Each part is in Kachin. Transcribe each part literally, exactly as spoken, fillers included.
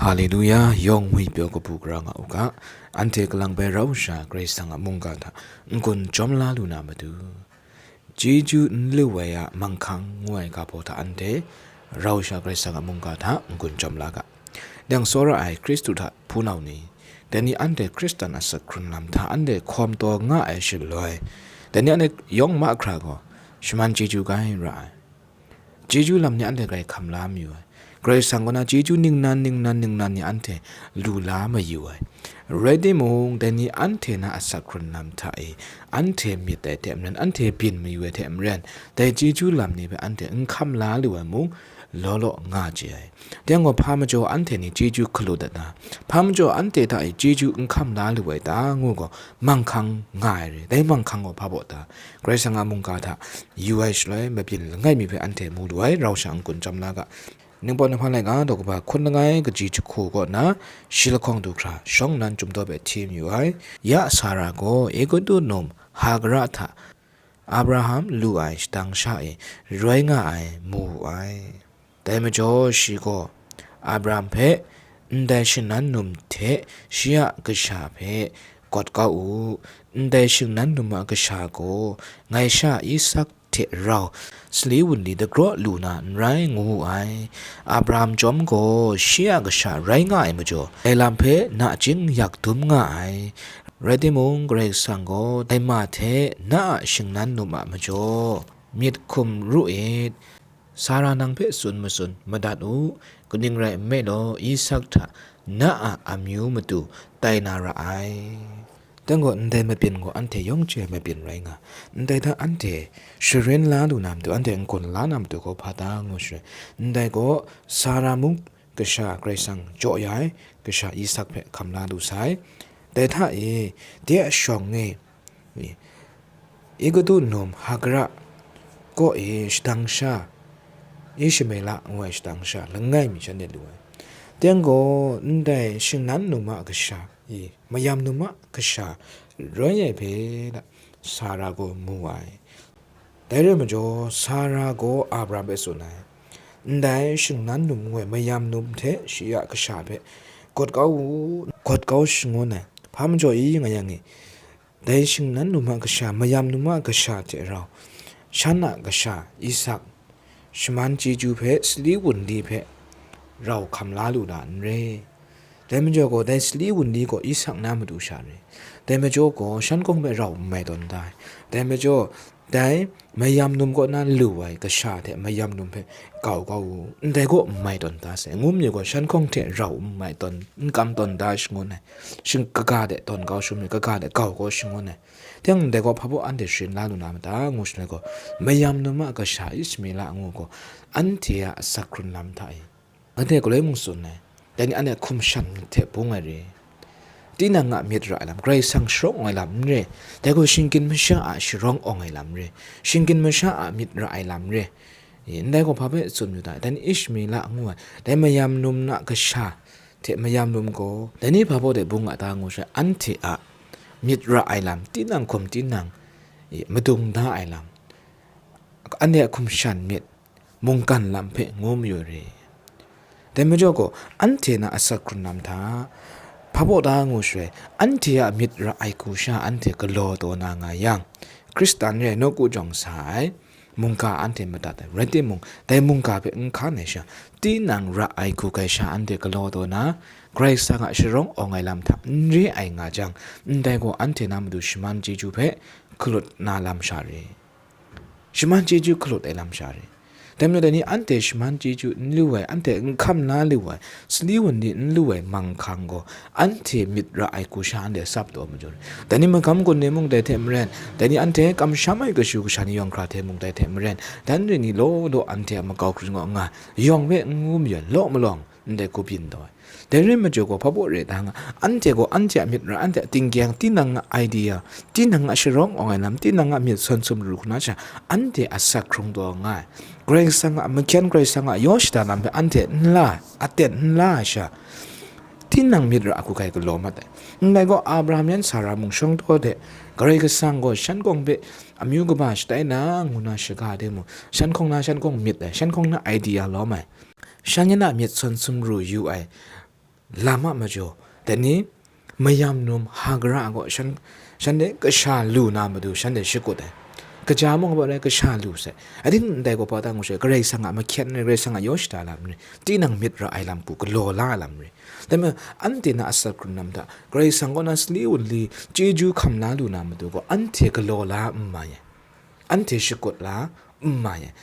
Haleluya, yawng ngwi pyaw kabu gara nga u ga, anhte kalang bai rau sha Karai Kasang a mungga hta n-gun jawm la lu na matu, chyeju n lu ai a manghkang ngu ai ga baw hta anhte rau sha Karai Kasang a mungga hta n-gun jawm la ga. Dang tsawra ai Hkristu hta hpunau ni, dai ni anhte Hkristan asak hkrun lam hta anhte hkawm taw nga ai shaloi, dai ni anhte yawng mahkra gaw shaman chyeju grai ra ai. Chyeju lam ni anhte grai hkam la mayu ai. Karai Kasang kaw na chyeju ningnan, ningnan, ningnan ni anhte lu la mayu ai. Rai timung, dai ni anhte na asak hkrun lam hta e, anhte myit ai hte maren, anhte byin mayu ai hte maren, dai chyeju lam ni hpe anhte n hkam la lu ai mung, law law nga chye ai. Dai gaw, hpa majaw anhte ni chyeju hkalut dat na, hpa majaw anhte hta e chyeju n hkam la lu ai ta ngu gaw, manghkang nga ai re. Dai manghkang gaw hpa baw ta? Karai Kasang a mungga hta yu ai shaloi, mabyin langai mi hpe anhte mu lu ai, rau sha n-gun jawm la ga. Ningpawt Ninghpa laika daw kaba hkun langai kaji jahku kaw na, shi lahkawng du hkra shawng nnan chyum daw hpe hti mayu ai. Ya Sara gaw Egutu num Hagara hta Abraham lu ai shadang sha e roi nga ai mu wu ai. Dai majaw shi gaw Abraham hpe, "Ndai shingnan num hte shi a kasha hpe gawt kau u, ndai shingnan num a kasha gaw ngai sha Isak hte rau sali wunli dagraw lu na n rai," ngu wu ai. Abraham chyawm gaw shi a kasha rai nga ai majaw, dai lam hpe nachying yak dum nga ai. Rai timung, Karai Kasang gaw dai ma hte na a shingnan num a majaw myit hkum ru it. Sara nang hpe tsun matsun madat u, kaning rai nme law, Isak hta na a amyu matu tai na ra ai. Dang gaw, ndai mabyin gaw anhte yawng chye ai mabyin rai nga, ndai hta anhte sharin la lu na matu, anhte n-gun la na matu gaw hpa ta ngu shaloi, ndai gaw Sara mung kasha Karai Kasang jaw ya ai kasha Isak hpe hkam la lu sai. Dai hta e, de a shawng e, Egutu num Hagara kaw e shadang sha, Ishmela ngu ai shadang sha langai mi shanhte lu ai. Dang gaw, ndai shingnan num a kasha e, mayam num a kasha rai ai hpe na, Sara gaw mu ai. Dai rai majaw, Sara gaw Abraham hpe tsun ai, "Ndai shingnan num ngu ai mayam num hte shi a kasha hpe gawt kau u, gawt kau shangun ai. Hpa majaw i nga yang e, dai shingnan num a kasha, mayam num a kasha hte rau, shan a kasha Isak, shaman chyeju hpe, sali wunli hpe rau hkam la lu na n re. Dai majaw gaw, dai sali wunli gaw Isak na matu sha re. Dai majaw gaw, shan hkawng hpe rau n mai tawn da ai. Dai majaw, dai mayam num kaw na lu ai kasha hte mayam num hpe gau kau u, ndai gaw n mai tawn da sai, ngu mayu gaw, shan hkawng hte rau n mai tawn, n kam tawn da shangun ai. Shing kaga de tawn kau shangun ai, kaga de gau kau shangun ai. Dang ndai gaw hpa baw anhte sharin la lu na ma ta, ngu shaloi gaw, mayam num a kasha Ishmela ngu gaw, anhte a asak hkrun lam hta e, anhte galoi mung tsun ai, dai ni anhte a hkum shan myit hte bung ai re. Tinang a myit ra ai lam, Karai Kasang sharawng awng ai lam n re, dai gaw shinggyim masha a sharawng awng ai lam re, shinggyim masha a myit ra ai lam re. E, ndai gaw hpa hpe tsun yu ta? Dai ni Ishmela ngu ai, dai mayam num na kasha hte mayam num gaw, dai ni hpa baw de bung a ta ngu shaloi, anhte a myit ra ai lam, tinang hkum tinang, e, madung da ai lam, anhte a hkum shan myit, mungkan lam hpe ngu mayu re. Dai majaw gaw, anhte na asak hkrun lam hta, hpa baw ta ngu shaloi, anhte a myit ra ai hku sha anhte galaw taw na nga yang, Hkristan re ai nawku jawng sa ai mungga anhte madat ai, rai timung, dai mungga hpe n hkan ai sha, tinang ra ai hku hkai sha anhte galaw taw na, Karai Kasang a sharawng awng ai lam hta n re ai nga jang, ndai gaw anhte na matu shaman chyeju hpe hkalut na lam sha re. Shaman chyeju hkalut ai lam sha re. Dai majaw, dai ni anhte shaman chyeju n lu ai, anhte n hkam la lu ai, sali wunli n lu ai manghkang gaw, anhte myit ra ai hku sha anhte tsap taw majaw re. Dai ni magam gun ni mung dai hte maren, dai ni anhte kamsham ai kashu kasha ni yawng hkra hte mung dai hte maren, dan re ni law law anhte a makau hkring awng nga, yawng hpe n ngu mayan law malawng, ndai hku byin taw ai. Dai rai majaw gaw, hpa baw re ta nga, anhte gaw anhte a myit ra, anhte a tinggyang, tinang a idea, tinang a sharawng awng ai lam, tinang a myit sawn sumru hku na sha, anhte a asak hkrung taw nga ai. Karai Kasang a mahkyen, Karai Kasang a yaw shada lam hpe anhte n la, aten n la ai sha, tinang myit ra hku hkai galaw mat ai. Ndai gaw, Abraham yan Sara mung shawng taw de, Karai Kasang gaw shan hkawng hpe amyu kaba shatai na, ngu na shaga de mung, shan hkawng na shan hkawng myit ai, shan hkawng na idea lawm ai, shan yan a myit sawn sumru yu ai, lam a majaw, dai ni mayam num Hagara gaw shan, shanhte kasha lu na matu shanhte shakut ai. Kaja mung gaw rai kasha lu sai. Ating ndai gaw pa ta ngu she, Karai Kasang a mahkyen rai, Karai Kasang a yaw shada lam rai, tinang myit ra ai lam hku galaw la ai lam rai. Dai majaw, anhte na asak hkrung lam hta, Karai Kasang kaw na sali wunli chyeju hkam la lu na matu gaw, anhte galaw la n mai ai. Anhte shakut la n mai ai.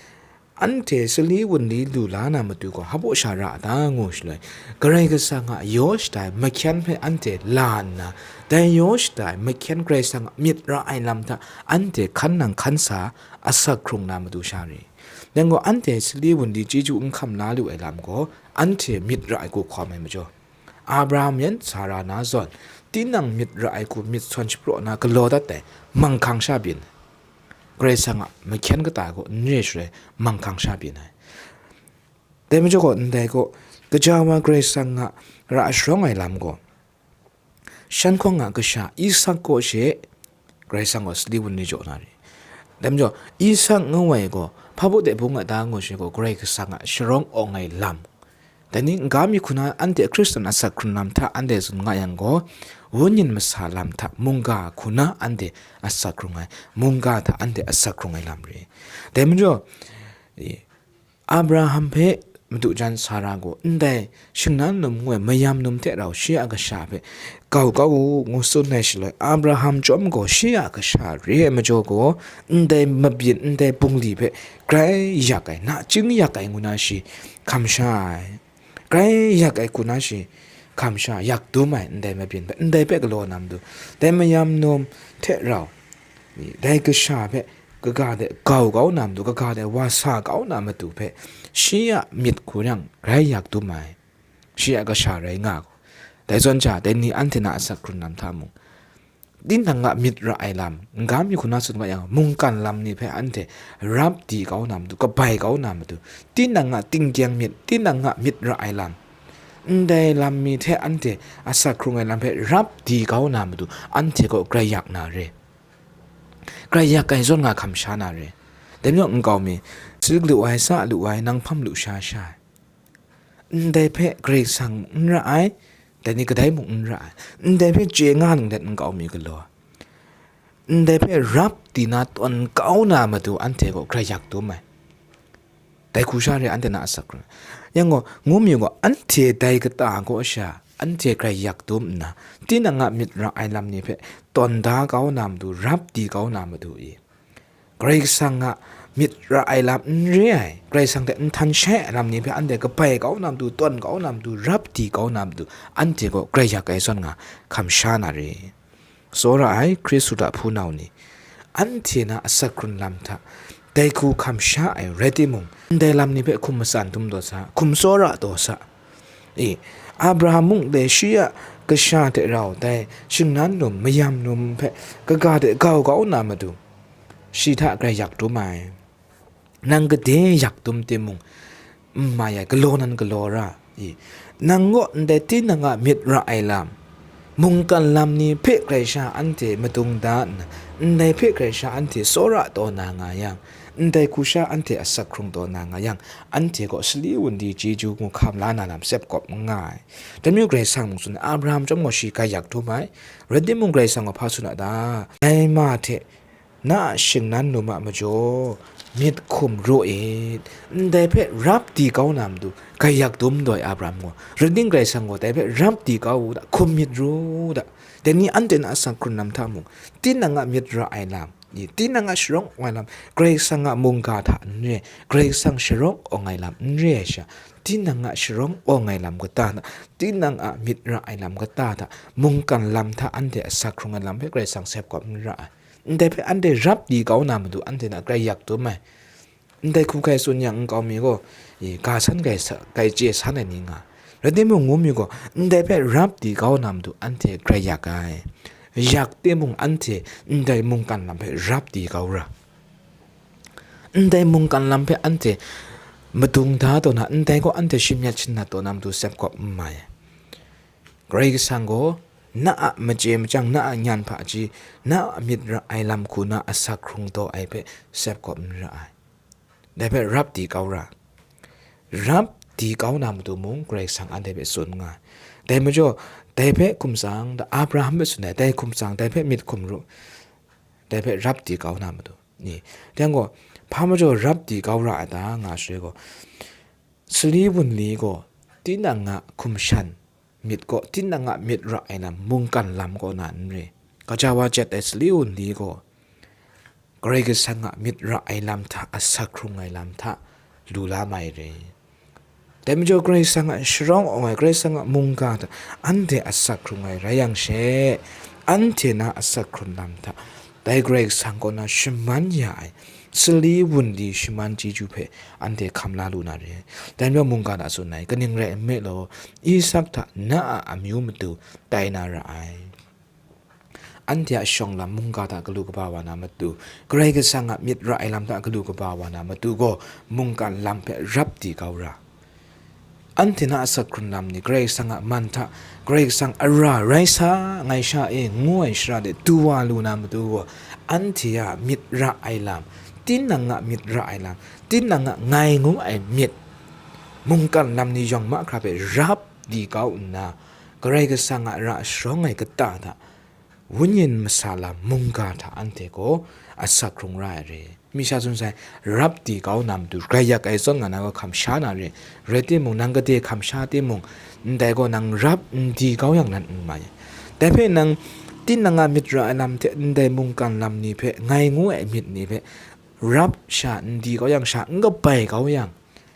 Anhte sali wunli lu la na matu gaw, hpa baw sha ra a ta ngu shaloi, Karai Kasang a yaw shada ai mahkyen hpe anhte la nna, dai yaw shada ai mahkyen Karai Kasang a myit ra ai lam hta anhte hkan nang hkan sa asak hkrung na matu sha ri. Dai gaw, anhte sali wunli chyeju n hkam la lu ai lam gaw, anhte myit ra ai hku hkawm ai majaw, Abraham yan Sara na zawn, tinang myit ra ai hku myit sawn shapraw na galaw dat ai manghkang sha byin. Karai Kasang a mahkyen kata gaw n re sharai manghkang sha byin ai. Dai majaw gaw, ndai gaw, kaja wa Karai Kasang a ra sharawng ai lam gaw, shan hkawng a kasha Isak kaw she Karai Kasang gaw sali wunli jaw na re. Dai majaw, Isak ngu ai gaw, hpa baw de bung a ta ngu she gaw, Karai Kasang a sharawng awng ai lam. Dai ni, n-ga mi hku na anhte Hkristan asak hkrung lam hta anhte tsun nga yang gaw, wenyin masa lam hta mungga hku na anhte asak hkrung ai, mungga hta anhte asak hkrung ai lam re. Dai majaw, e, Abraham hpe madu jan Sara gaw ndai shingnan num ngu ai mayam num hte rau shi a kasha hpe kau kau u ngu tsun ai shaloi, Abraham chyawm gaw shi a kasha re ai majaw gaw, ndai mabyin, ndai bungli hpe grai yak ai, nachying yak ai ngu na shi hkam sha ai. Grai yak ai hku na shi hkam sha yak dum ai, ndai mabyin hpe, ndai hpe galaw na matu, dai mayam num hte rau, dai kasha hpe kaga de gau kau na matu, kaga de wa sa kau na matu hpe, shi a myit hku yang grai yak dum ai, shi a kasha rai nga gaw. Dai zawn sha, dai ni anhte na asak hkrung lam hta mung, tinang a myit ra ai lam, n-ga mi hku na tsun ga yang, mungkan lam ni hpe anhte rap di kau na matu, kabai kau na matu, tinang a tingkyang myit, tinang a myit ra ai lam, ndai lam mi hte anhte asak hkrung ai lam hpe rap di kau na matu, anhte gaw grai yak na re. Grai yak ai zawn nga hkam sha na re. Dai majaw nkau mi, tsi lu ai, sa lu ai, nang hpam lu sha sha ai. Ndai hpe Karai Kasang n ra ai, dai ni kadai mung n ra ai. Ndai hpe chye nga ninglet nkau mi galaw ai. Ndai hpe rap di na tawn kau na matu anhte gaw grai yak dum ai. Dai hku sha re anhte na asak rai. Yang gaw, ngu mi gaw, anhte dai kata kaw sha, anhte grai yak dum nna, tinang a myit ra ai lam ni hpe tawn da kau na matu, rap di kau na matu i, Karai Kasang a myit ra ai lam n re ai, Karai Kasang hte nhtan shai ai lam ni hpe anhte kabai kau na matu, tawn kau na matu, rap di kau na matu, anhte gaw grai yak ai zawn nga hkam sha na re. Tsawra ai Hkristu a hpunau ni, anhte na asak hkrung lam hta dai hku hkam sha ai rai timung, ndai lam ni hpe hkum matsan dum taw sa, hkum tsawra taw sa. E, Abraham mung dai shi a kasha hte rau dai shingnan num, mayam num hpe kaga de gau kau na matu, shi hta grai yak dum ai. Nang gade yak dum timung, n mai ai, galaw nan galaw ra i. Nang gaw ndai tinang a myit ra ai lam, mungkan lam ni hpe grai sha anhte madung da nna, ndai hpe grai sha anhte tsawra taw na nga yang, ndai hku sha anhte asak hkrung taw na nga yang, anhte gaw sali wunli chyeju ngu hkam la na lam sep kawp n nga ai. Dai majaw Karai Kasang mung tsun ai, Abraham chyawm gaw shi grai yak dum ai, rai timung, Karai Kasang gaw hpa tsun a ta? Dai ma hte na a shingnan num a majaw myit hkum raw it, ndai hpe rap di kau na matu, grai yak dum taw ai Abraham gaw, rai timung, Karai Kasang gaw dai hpe rap di kau u da, hkum myit ru da. Dai ni anhte na asak hkrung lam hta mung, tinang a myit ra ai lam, i, tinang a sharawng awng ai lam, Karai Kasang a mungga hta n re, Karai Kasang sharawng awng ai lam n re ai sha, tinang a sharawng awng ai lam kata hta, tinang a myit ra ai lam kata hta, mungkan lam hta anhte asak hkrung ai lam hpe Karai Kasang sep kawp n ra ai. Ndai hpe anhte rap di kau na matu, anhte na grai yak dum ai. Ndai hku hkai tsun yang nkau mi gaw, e, ga san grai sa, grai chye san ai ni nga ai. Rai timung, ngu mi gaw, ndai hpe rap di kau na matu, anhte grai yak ai. Yak timung, anhte ndai mungkan lam hpe rap di kau ra. Ndai mungkan lam hpe anhte madung da taw na, ndai gaw anhte shimyat shinat taw na matu sep kawp n mai ai. Karai Kasang gaw, na a machye machyang, na a nyan hpaji, na a myit ra ai lam hku na asak hkrung taw ai hpe sep kawp n ra ai. Dai hpe rap di kau ra. Rap di kau na matu mung Karai Kasang anhte hpe tsun nga ai. Dai majaw, dai hpe hkum tsang, Abraham hpe tsun ai, dai hkum tsang, dai hpe myit hkum ru, dai hpe rap di kau na matu ni. Dai gaw, hpa majaw rap di kau ra ai ta nga shaloi gaw, sali wunli gaw, tinang a hkum shan myit gaw, tinang a myit ra ai lam, mungkan lam kaw na n re. Gaja wa jet ai sali wunli gaw, Karai Kasang a myit ra ai lam hta, asak hkrung ai lam hta, lu la mai re. Dai majaw Karai Kasang a sharawng awng ai, Karai Kasang a mungga hta, anhte asak hkrung ai rai yang she, anhte na asak hkrung lam hta, dai Karai Kasang kaw na shaman ya ai, sali wunli shaman chyeju hpe anhte hkam la lu na re. Dai majaw mungga hta tsun ai, kaning rai nme law, Isak hta na a amyu matu tai na ra ai. Anhte a shawng lam mungga hta galu kaba wa na matu, Karai Kasang a myit ra ai lam hta galu kaba wa na matu gaw, mungkan lam hpe rap di kau ra. Anhte na asak hkrung lam ni Karai Kasang a man hta, Karai Kasang a ra rai sa ngai sha e ngu ai shara de du wa lu na matu gaw, anhte a myit ra ai lam, tinang a myit ra ai lam, tinang a ngai ngu ai myit, mungkan lam ni yawng mahkra hpe rap di kau nna, Karai Kasang a ra sharawng ai kata hta, wunyin masa lam mungga hta anhte gaw asak hkrung ra ai re. Mi sha tsun sai, rap di kau na matu, grai yak ai zawn nga na gaw hkam sha na re. Rai timung, nang gade hkam sha timung, ndai gaw nang rap n di kau yang nan n mai ai. Dai hpe nang tinang a myit ra ai lam hte ndai mungkan lam ni hpe, ngai ngu ai myit ni hpe, rap sha n di kau yang, sha n kabai kau yang,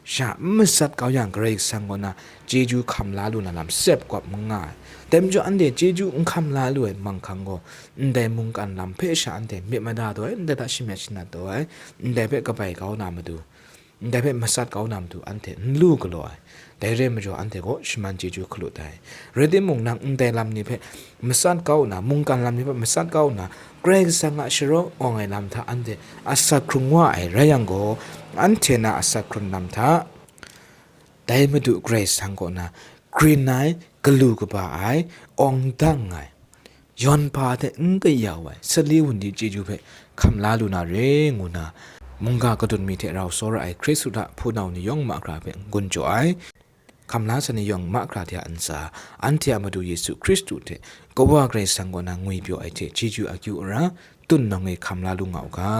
sha n matsat kau yang, Karai Kasang kaw na chyeju hkam la lu na lam sep kawp n nga ai. Dai majaw, anhte chyeju n hkam la lu ai manghkang gaw, ndai mungkan lam hpe sha anhte myit mada taw ai, ndai hta shamyet shanat taw ai, ndai hpe kabai kau na matu, ndai hpe matsat kau na matu, anhte n lu galaw ai. Dai re majaw, anhte gaw shaman chyeju hkalut ai. Rai timung, nang ndai lam ni hpe matsat kau nna, mungkan lam ni hpe matsat kau nna, Karai Kasang a sharawng awng ai lam hta anhte asak hkrung wa ai rai yang gaw, anhte na asak hkrung lam hta, dai Madu Karai Kasang kaw na grin ai, galu kaba ai, awng dang ai, yawn hpa hte n kayau ai, sali wunli chyeju hpe hkam la lu na re, ngu na, mungga kadun mi hte rau tsawra ai Hkristu hta hpunau ni yawng mahkra hpe n gun jaw ai. Hkam la sa ni yawng mahkra hte a ntsa, anhte a Madu Yesu Hkristu hte Kawa Karai Kasang kaw na ngwipyaw ai hte chyeju akyu ara, tun nawng e hkam la lu nga u ga.